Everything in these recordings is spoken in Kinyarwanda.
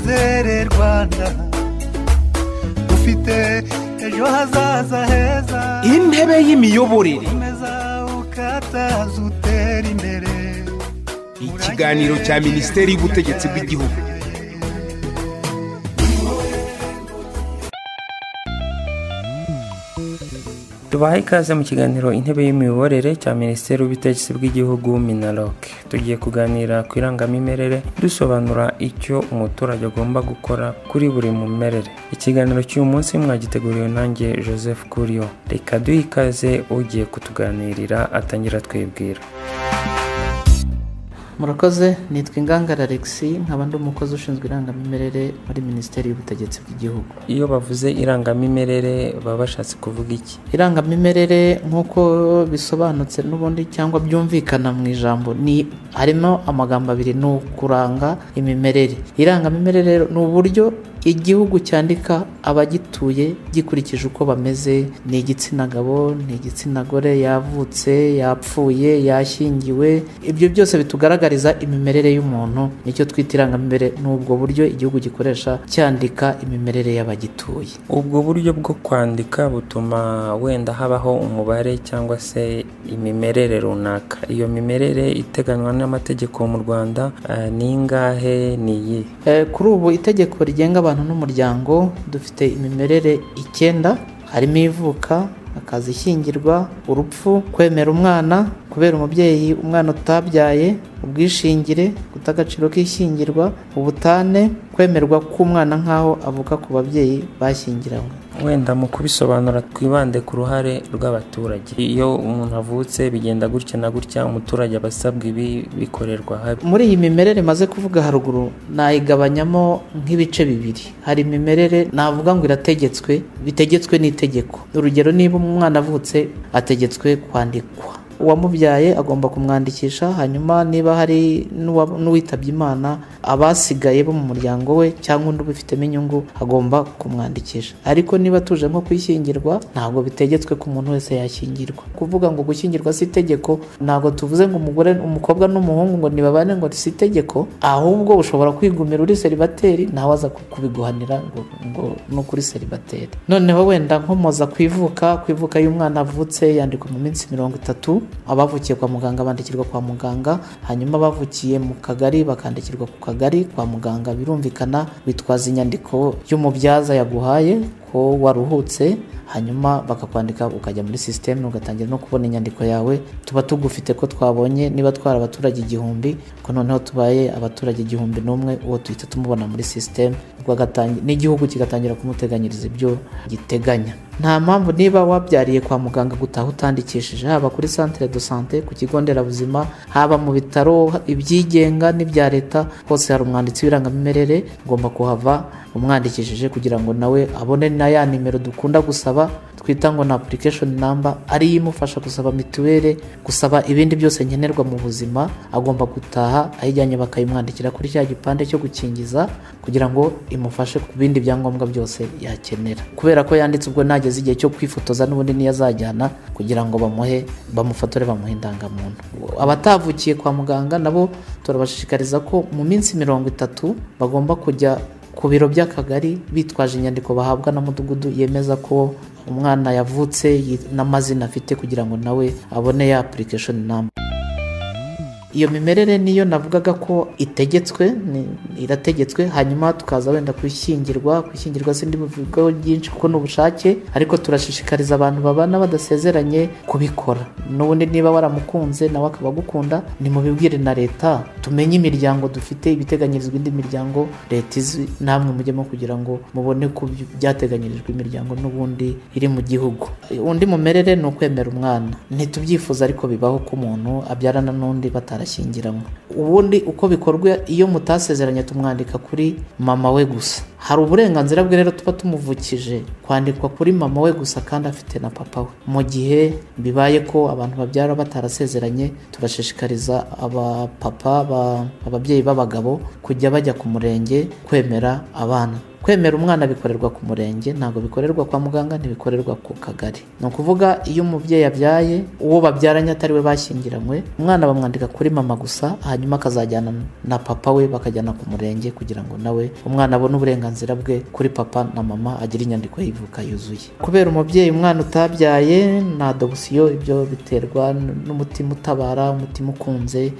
Izere Rwanda, ufite ejo hazaza heza. Intebe y'imiyoborere. Ukataza utera imbere. Ikiganiro cya Minisiteri y'Ubutegetsi bw'Igihugu. Tubahaye ikaze mu kiganiro Intebe y'Imiyoborere cya Minisiteri y'Ubutegetsi bw'Igihugu MINALOC. Tugiye kuganira ku irangamimerere, dusobanura icyo umuturage agomba gukora kuri buri mumerere. Ikiganiro cy'uyu munsi mwagiteguriwe nanjye Joseph Kurio. Reka duhe ikaze ugiye kutuganirira atangira twibwira. Murakoze, nitwa Ingangara Alexis, nkaba ndi umukozi ushinzwe irangamimerere muri Minisiteri y'Ubutegetsi bw'Igihugu. Iyo bavuze irangamimerere baba bashatse kuvuga iki? Irangamimerere nk'uko bisobanutse n'ubundi cyangwa byumvikana mu ijambo, ni harimo amagambo abiri, ni ukuranga imimerere. Irangamimerere ni uburyo igihugu cyandika abagituye gikurikije uko bameze, ni igitsina gabo, ni igitsina gore, yavutse, yapfuye, yashyingiwe, ibyo byose bitugaragariza imimerere y'umuntu, nicyo twita irangamimerere. Ni ubwo buryo igihugu gikoresha cyandika imimerere y'abagituye. Ubwo buryo bwo kwandika butuma wenda habaho umubare cyangwa se imimerere runaka. Iyo mimerere iteganywa n'amategeko mu Rwanda ni ingahe, ni iyihe? Kuri ubu itegeko rigenga abantu n'umuryango dufite imimerere 9, harimo ivuka, akazi, ishyingirwa, urupfu, kwemera umwana, kubera umubyeyi umwana utabyaye, ubwishingire, guta agaciro k'ishyingirwa, ubutane, kwemerwa k'umwana nk'aho avuka ku babyeyi bashyingiranywe. Wenda mu kubisobanura twibande ku ruhare rw'abaturage. Iyo umuntu avutse bigenda gutya na gutya, umuturage abasabwa ibi bikorerwa habi. Muri iyi mimerere maze kuvuga haruguru nayigabanyamo nk'ibice bibiri. Hari imimerere navuga ngo irategetswe, bitegetswe n'itegeko. Urugero, niba umwana avutse ategetswe kwandikwa, uwamubyaye agomba kumwandikisha, hanyuma niba hari n'uwitabye Imana, abasigaye bo mu muryango we cyangwa undi ubifitemo inyungu agomba kumwandikisha. Ariko niba tuje nko kwishyingirwa, ntabwo bitegetswe ko umuntu wese yashyingirwa. Kuvuga ngo gushyingirwa si itegeko, ntabwo tuvuze ngo umugore, umukobwa n'umuhungu ngo nibabane ngo si itegeko, ahubwo ushobora kwigumira uri seribateri, nawe aza kubiguhanira ngo no kuri seribateri. Noneho wenda nkomoza kwivuka, kwivuka y'umwana avutse yandikwa mu minsi 30, abavukiye kwa muganga bandikirwa kwa muganga, hanyuma abavukiye mu kagari bakandikirwa ku kagari kwa muganga. Birumvikana witwaza inyandiko y'umubyaza yaguhaye ko waruhutse, hanyuma bakakwandika ukajya muri system ugatangira no kubona inyandiko yawe. Tuba tugufite ko twabonye niba twara abaturage 1000, ko noneho tubaye abaturage 1001, uwo tuhita tumubona muri system, n'igihugu kigatangira kumuteganyiriza ibyo giteganya. Nta mpamvu niba wabyariye kwa muganga gutaha utandikishije, haba kuri centre de santé, ku kigo nderabuzima, haba mu bitaro ibyigenga n'ibya leta, hose hari umwanditsi w'irangamimerere, ugomba kuhava umwandikishije kugira ngo nawe abone na ya nimero dukunda gusaba twita ngo na application number, ari imufasha gusaba mituwele, gusaba ibindi byose nkenerwa mu buzima. Agomba gutaha ayijyanye bakayimwandikira kuri cya gipande cyo gukingiza kugira ngo imufashe ku bindi byangombwa byose yakenera. Kubera ko yanditse ubwo nageze igihe cyo kwifotoza n'ubundi niyo azajyana kugira ngo bamuhe, bamufotore, bamuhe indangamuntu. Abatavukiye kwa muganga nabo turabashishikariza ko mu minsi 30 bagomba kujya ku biro by'akagari bitwaje inyandiko bahabwa na mudugudu yemeza ko umwana yavutse n'amazina afite, kugira ngo nawe abone ya application number. Iyo mimerere niyo navugaga ko itegetswe, irategetswe. Hanyuma tukaza wenda kwishyingirwa. Kwishyingirwa sindi buvugaho byinshi kuko ni ubushake, ariko turashishikariza abantu babana badasezeranye kubikora. N'ubundi niba waramukunze nawe akaba agukunda, nimubibwire na leta, tumenye imiryango dufite, ibiteganyirizwa indi miryango leta izi, namwe mujyemo kugira ngo mubone ko byateganyirijwe imiryango n'ubundi iri mu gihugu. Undi mumerere ni ukwemera umwana. Ntitubyifuza ariko bibaho ko umuntu abyarana n'undi batarashyingiranywe. Ubundi uko bikorwa, iyo mutasezeranye tumwandika kuri mama we gusa. Hari uburenganzira bwe rero tuba tumuvukije kwandikwa kuri mama we gusa kandi afite na papa we. Mu gihe bibaye ko abantu babyara batarasezeranye, turashishikariza abapapa, ababyeyi b'abagabo kujya bajya ku murenge kwemera abana. Kwemera umwana bikorerwa ku murenge, ntabwo bikorerwa kwa muganga, ntibikorerwa ku kagari. Ni ukuvuga iyo umubyeyi abyaye uwo babyaranye atari we bashyingiranywe, umwana bamwandika kuri mama gusa, hanyuma akazajyana na papa we bakajyana ku murenge kugira ngo nawe umwana abone uburenganzira bwe kuri papa na mama, agire inyandiko y'ivuka yuzuye. Kubera umubyeyi umwana utabyaye na adoption, ibyo biterwa n'umutima utabara, umutima ukunze,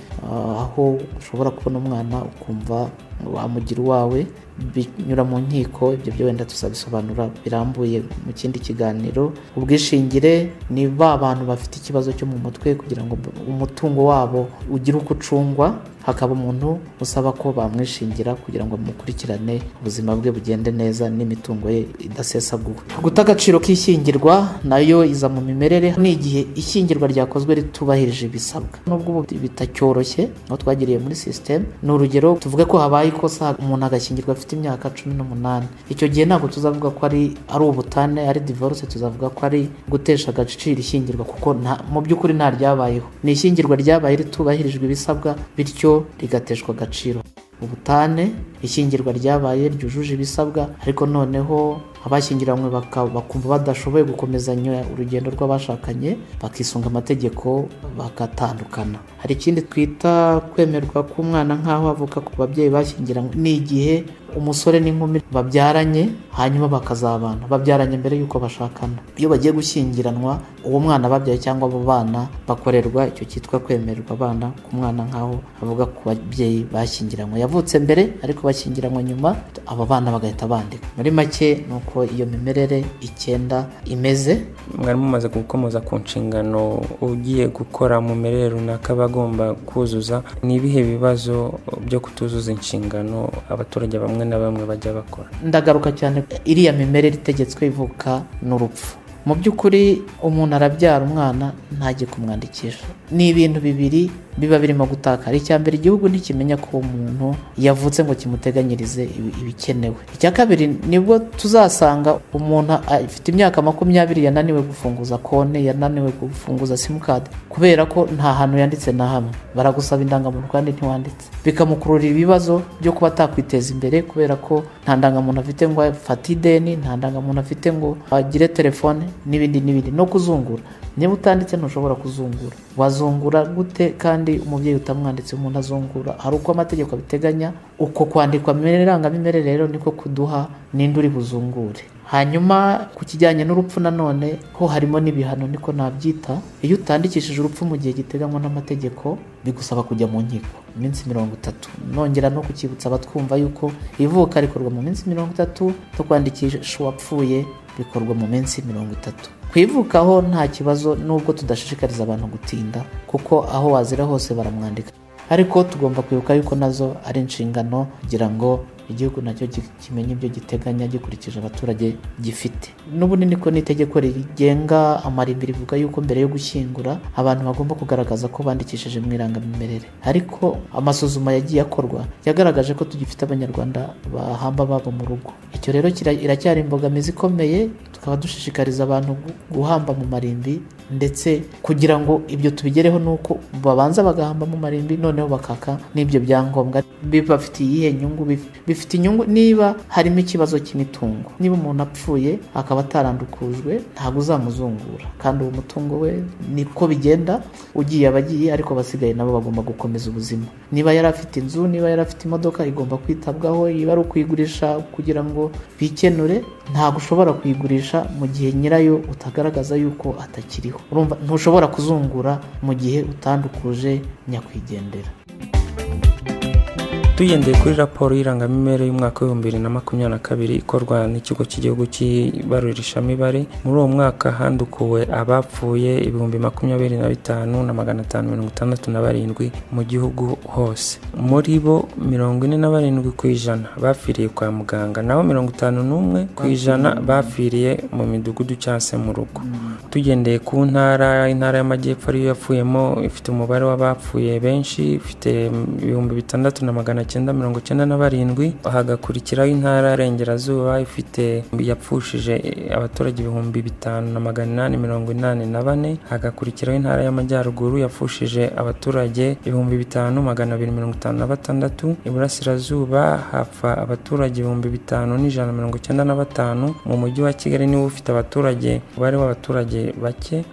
aho ushobora kubona umwana ukumva wamugira uwawe, binyura mu nkiko. Ibyo byo wenda tuzabisobanura birambuye mu kindi kiganiro. Ubwishingire ni ba bantu bafite ikibazo cyo mu mutwe, kugira ngo umutungo wabo ugire uko ucungwa, hakaba umuntu usaba ko bamwishingira kugira ngo bamukurikirane ubuzima bwe bugende neza n'imitungo ye idasesaguwe. Guta agaciro k'ishyingirwa nayo iza mu mimerere, ni igihe ishyingirwa ryakozwe ritubahirije ibisabwa, nubwo ubu bitacyoroshye aho twagiriye muri system. Ni urugero tuvuge ko habaye ikosa umuntu agashyingirwa afite imyaka 18, icyo gihe ntabwo tuzavuga ko ari ubutane, ari divorce, tuzavuga ko ari gutesha agaciro ishyingirwa, kuko mu by'ukuri nta ryabayeho. Ni ishyingirwa ryabaye ritubahirijwe ibisabwa, bityo rigateshwa agaciro. Ubutane, ishyingirwa ryabaye ryujuje ibisabwa, ariko noneho abashyingiranywe bakumva badashoboye gukomezanya urugendo rw'abashakanye, bakisunga amategeko bagatandukana. Hari ikindi twita kwemerwa k'umwana nk'aho avuka ku babyeyi bashyingiranywe, ni igihe umusore n'inkumi babyaranye hanyuma bakazabana, babyaranye mbere y'uko bashakana. Iyo bagiye gushyingiranwa, uwo mwana babyaye cyangwa abo bana bakorerwa icyo cyitwa kwemererwa abana ku mwana nk'aho avuga ku babyeyi bashyingiranywe. Yavutse mbere ariko bashyingiranywe nyuma, abo bana bagahita bandika. Muri make nuko iyo mimerere 9 imeze. Mwari mumaze gukomoza ku nshingano ugiye gukora mu mimerere runaka bagomba kuzuza. Ni ibihe bibazo byo kutuzuza inshingano abaturage bamwe na bamwe bajya bakora? Ndagaruka cyane iriya mimerere itegetswe ivuka n'urupfu. Mu by'ukuri umuntu arabyara umwana ntajye kumwandikisha. Ni ibintu bibiri biba birimo gutakara. Icya mbere, igihugu ntikimenya ko umuntu yavutse ngo kimuteganyirize ibikenewe. Icya kabiri, nibwo tuzasanga umuntu afite imyaka 20 yananiwe gufunguza konti, yananiwe gufunguza simukadi, kubera ko nta hantu yanditse na hamwe. Baragusaba indangamuntu kandi ntiwanditse, bikamukururira ibibazo byo kuba atakwiteza imbere, kubera ko nta ndangamuntu afite ngo afate ideni, nta ndangamuntu afite ngo agire telefone n'ibindi n'ibindi. No kuzungura, niba utanditse ntushobora kuzungura. Wazungura gute kandi umubyeyi utamwanditse? Umuntu azungura hari uko amategeko abiteganya. Uko kwandikwa mu irangamimerere rero niko kuduha ninde uri buzungure. Hanyuma ku kijyanye n'urupfu nanone ho harimo n'ibihano, niko nabyita. Iyo utandikishije urupfu mu gihe giteganywa n'amategeko, bigusaba kujya mu nkiko iminsi 30. Nongera no kukibutsa abatwumva yuko ivuka rikorwa mu minsi 30, no kwandikisha uwapfuye bikorwa mu minsi 30. Kwivukaho nta kibazo, nubwo tudashishikariza abantu gutinda, kuko aho wazira hose baramwandika. Ariko tugomba kwibuka yuko nazo ari inshingano kugira ngo igihugu nacyo kimenye ibyo giteganya gikurikije abaturage gifite. N'ubunini ko n'itegeko rigenga amarimbi rivuga yuko mbere yo gushyingura abantu bagomba kugaragaza ko bandikishije mu irangamimerere. Ariko amasuzuma yagiye akorwa yagaragaje ko tugifite abanyarwanda bahamba babo mu rugo. Icyo rero iracyari imbogamizi ikomeye, tukaba dushishikariza abantu guhamba mu marimbi, ndetse kugira ngo ibyo tubigereho nuko babanza bagahamba mu marimbi, noneho bakaka n'ibyo byangombwa. Bibafitiye iyihe nyungu? Bifite inyungu niba harimo ikibazo cy'imitungo. Niba umuntu apfuye akaba atarandukujwe, ntabwo uzamuzungura, kandi uwo mutungo we niko bigenda, ugiye abagiye, ariko basigaye nabo bagomba gukomeza ubuzima. Niba yari afite inzu, niba yari afite imodoka, igomba kwitabwaho. Iba ari ukuyigurisha kugira ngo bikenure, ntabwo ushobora kuyigurisha mu gihe nyirayo utagaragaza yuko atakiriho. Urumva ntushobora kuzungura mu gihe utandukuje nyakwigendera. Tugendeye kuri raporo y'irangamimerere y'umwaka wa 2022 ikorwa n'ikigo cy'igihugu cy'ibarurishamibare, muri uwo mwaka handukuwe abapfuye 25,567 mu gihugu hose. Muri bo 47% bapfiriye kwa muganga, naho 51% bapfiriye mu midugudu cyangwa se mu rugo. Tugendeye ku ntara, intara y'amajyepfo ariyo yapfuyemo ifite umubare w'abapfuye benshi, ifite 6,900 997, hagakurikiraho intara y'Iburengerazuba ifite yapfushije abaturage 5884, hagakurikiraho intara y'Amajyaruguru yapfushije abaturage 5256, Iburasirazuba hapfa abaturage 5195. Mu mujyi wa Kigali niwo ufite abaturage bari w'abaturage bake,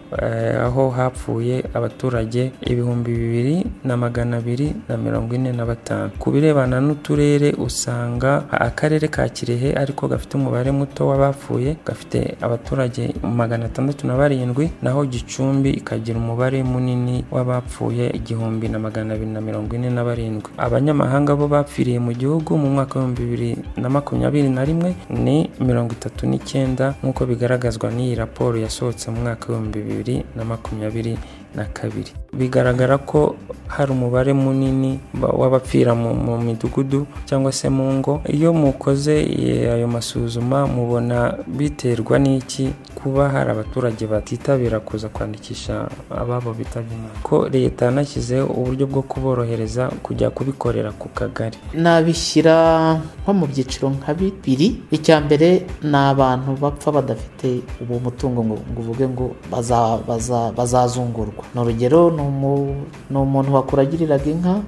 aho hapfuye abaturage 2245. Ku birebana n'uturere usanga akarere ka Kirehe ariko gafite umubare muto w'abapfuye, gafite abaturage 607, naho Gicumbi ikagira umubare munini w'abapfuye 1247. Abanyamahanga bo bapfiriye mu gihugu mu mwaka wa 2021 ni 39, nk'uko bigaragazwa n'iyi raporo yasohotse mu mwaka wa 2022. Bigaragara ko hari umubare munini w'abapfira mu midugudu cyangwa se mu ngo. Iyo mukoze ayo masuzuma mubona biterwa n'iki kuba hari abaturage batitabira kuza kwandikisha ababo bitabye Imana, ko leta yanashyizeho uburyo bwo kuborohereza kujya kubikorera ku kagari? Nabishyira nko mu byiciro nka bibiri. Icya mbere ni abantu bapfa badafite uwo mutungo ngo uvuge ngo bazazungurwa. Ni urugero, ni umuntu wakuragiriraga inka,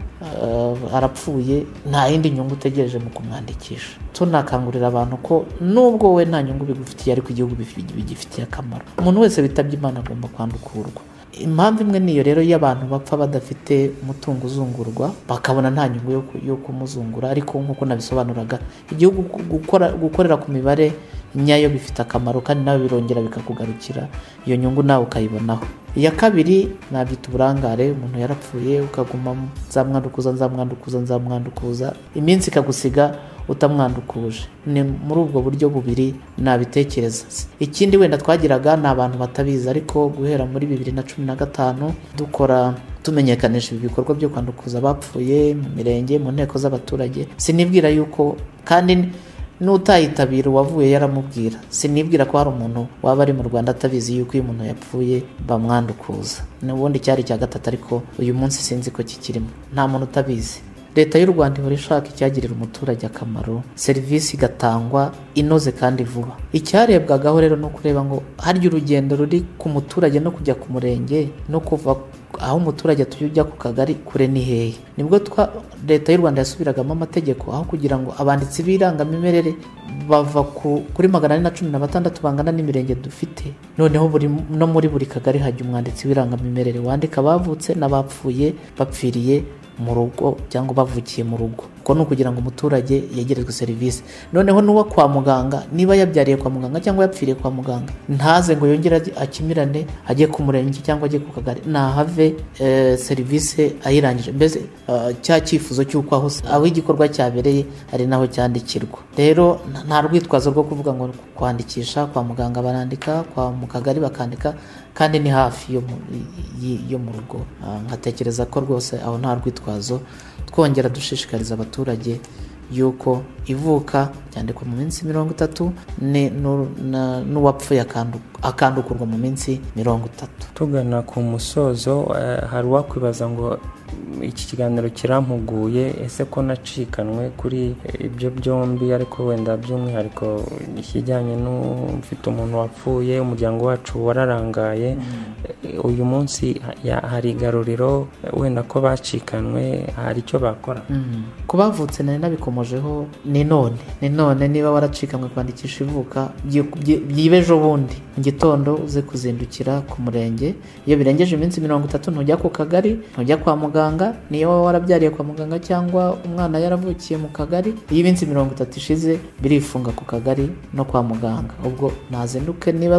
arapfuye, nta yindi nyungu utegereje mu kumwandikisha. Tunakangurira abantu ko nubwo we nta nyungu bigufitiye, ariko igihugu bigifitiye akamaro. Umuntu wese witabye Imana agomba kwandukurwa. Impamvu imwe niyo rero y'abantu bapfa badafite umutungo uzungurwa, bakabona nta nyungu yo kumuzungura. Ariko nk'uko nabisobanuraga, igihugu gukorera ku mibare nyayo bifite akamaro, kandi nawe birongera bikakugarukira, iyo nyungu nawe ukayibonaho. Iya kabiri nabyita uburangare. Umuntu yarapfuye ukaguma nzamwandukuza, iminsi ikagusiga utamwandukuje. Ni muri ubwo buryo bubiri nabitekereza. Ikindi wenda twagiraga ni abantu batabizi, ariko guhera muri 2015 dukora tumenyekanisha ibi bikorwa byo kwandukuza abapfuye mu mirenge, mu nteko z'abaturage. Sinibwira yuko kandi n'utayitabira uwavuye yaramubwira, sinibwira ko hari umuntu waba ari mu Rwanda atabizi yuko iyo umuntu yapfuye bamwandukuza. N'ubundi cyari cya gatatu, ariko uyu munsi sinzi ko kikirimo, nta muntu utabizi. Leta y'u Rwanda ihora ishaka icyagirira umuturage akamaro, serivisi igatangwa inoze kandi vuba. Icyarebwagaho rero no kureba ngo harya urugendo ruri ku muturage no kujya ku murenge no kuva aho umuturage atuye ujya ku kagari kure ni hehe. Nibwo leta y'u Rwanda yasubiragamo amategeko, aho kugira ngo abanditsi b'irangamimerere bava kuri 416 bangana n'imirenge dufite, noneho no muri buri kagari hajya umwanditsi w'irangamimerere wandika abavutse n'abapfuye bapfiriye mu rugo cyangwa bavukiye mu rugo. Ko ni ukugira ngo umuturage yegerezwe serivisi. Noneho n'uwa kwa muganga, niba yabyariye kwa muganga cyangwa yapfiriye kwa muganga, ntaze ngo yongere akimirane ajye ku murenge cyangwa ajye ku kagari, nahave serivisi ayirangije. Mbese cya cyifuzo cy'uko aho igikorwa cyabereye ari naho cyandikirwa. Rero nta rwitwazo rwo kuvuga ngo kwandikisha kwa muganga barandika, kwa mu kagari bakandika, kandi ni hafi yo mu rugo. Nkatekereza ko rwose aho nta rwitwazo. Twongera dushishikariza abaturage yuko ivuka ryandikwa mu minsi 30, n'uwapfuye akandukurwa mu minsi 30. Tugana ku musozo, hari uwakwibaza ngo iki kiganiro kirampuguye, ese ko nacikanwe kuri ibyo byombi, ariko wenda by'umwihariko ikijyanye n'ufite umuntu wapfuye, umuryango wacu wararangaye, uyu munsi hari igaruriro, wenda ko bacikanwe hari icyo bakora? Ku bavutse nari nabikomojeho, ni none niba waracikanwe kwandikisha ivuka byibe ejo bundi mu gitondo uze kuzindukira ku murenge. Iyo birengeje iminsi 30 ntujya ku kagari, ntujya kwa muganga, niyo waba warabyariye kwa muganga cyangwa umwana yaravukiye mu kagari, iyo iminsi 30 ishize birifunga ku kagari no kwa muganga. Ubwo nazinduke, niba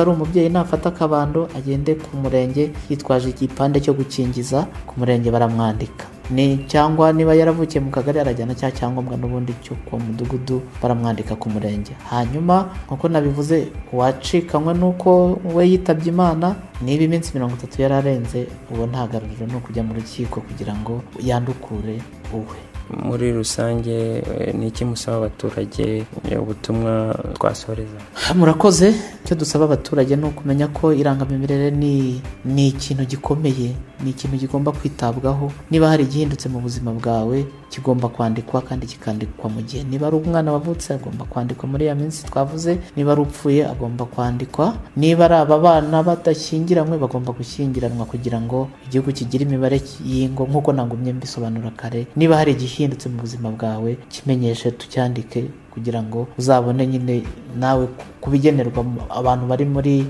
ari umubyeyi nafata akabando agende ku murenge yitwaje igipande cyo gukingiza, ku murenge baramwandika. Ni cyangwa niba yaravukiye mu kagari arajyana cya cyangombwa n'ubundi cyo ku mudugudu baramwandika ku murenge. Hanyuma nkuko nabivuze, uwacikanywe nuko we yitabye Imana, niba iminsi 30 yararenze, uwo nta garuriro no kujya mu rukiko kugira ngo yandukure uwe. Muri rusange ni iki musaba abaturage, ubutumwa twasoreza? Murakoze. Icyo dusaba abaturage ni ukumenya ko irangamimerere ni ikintu gikomeye, ni ikintu kigomba kwitabwaho. Niba hari igihindutse mu buzima bwawe kigomba kwandikwa, kandi kikandikwa mu gihe. Niba ari umwana wavutse agomba kwandikwa muri ya minsi twavuze, niba ari upfuye agomba kwandikwa, niba ari aba bana badashyingiranywe bagomba gushyingiranwa kugira ngo igihugu kigire imibare y'ingo, nk'uko nagumye mbisobanura kare. Niba hari igihindutse mu buzima bwawe kimenyeshe, tucyandike kugira ngo uzabone nyine nawe kubigenerwa abantu bari muri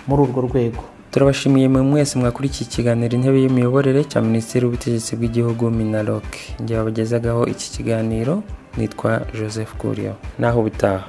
urwo rwego. Turabashimiye mwe mwese mwakurikiye ikiganiro Intebe y'Imiyoborere cya Minisiteri y'Ubutegetsi bw'Igihugu MINALOC. Njye wabagezagaho iki kiganiro nitwa Joseph Kurio. Naho ubutaha.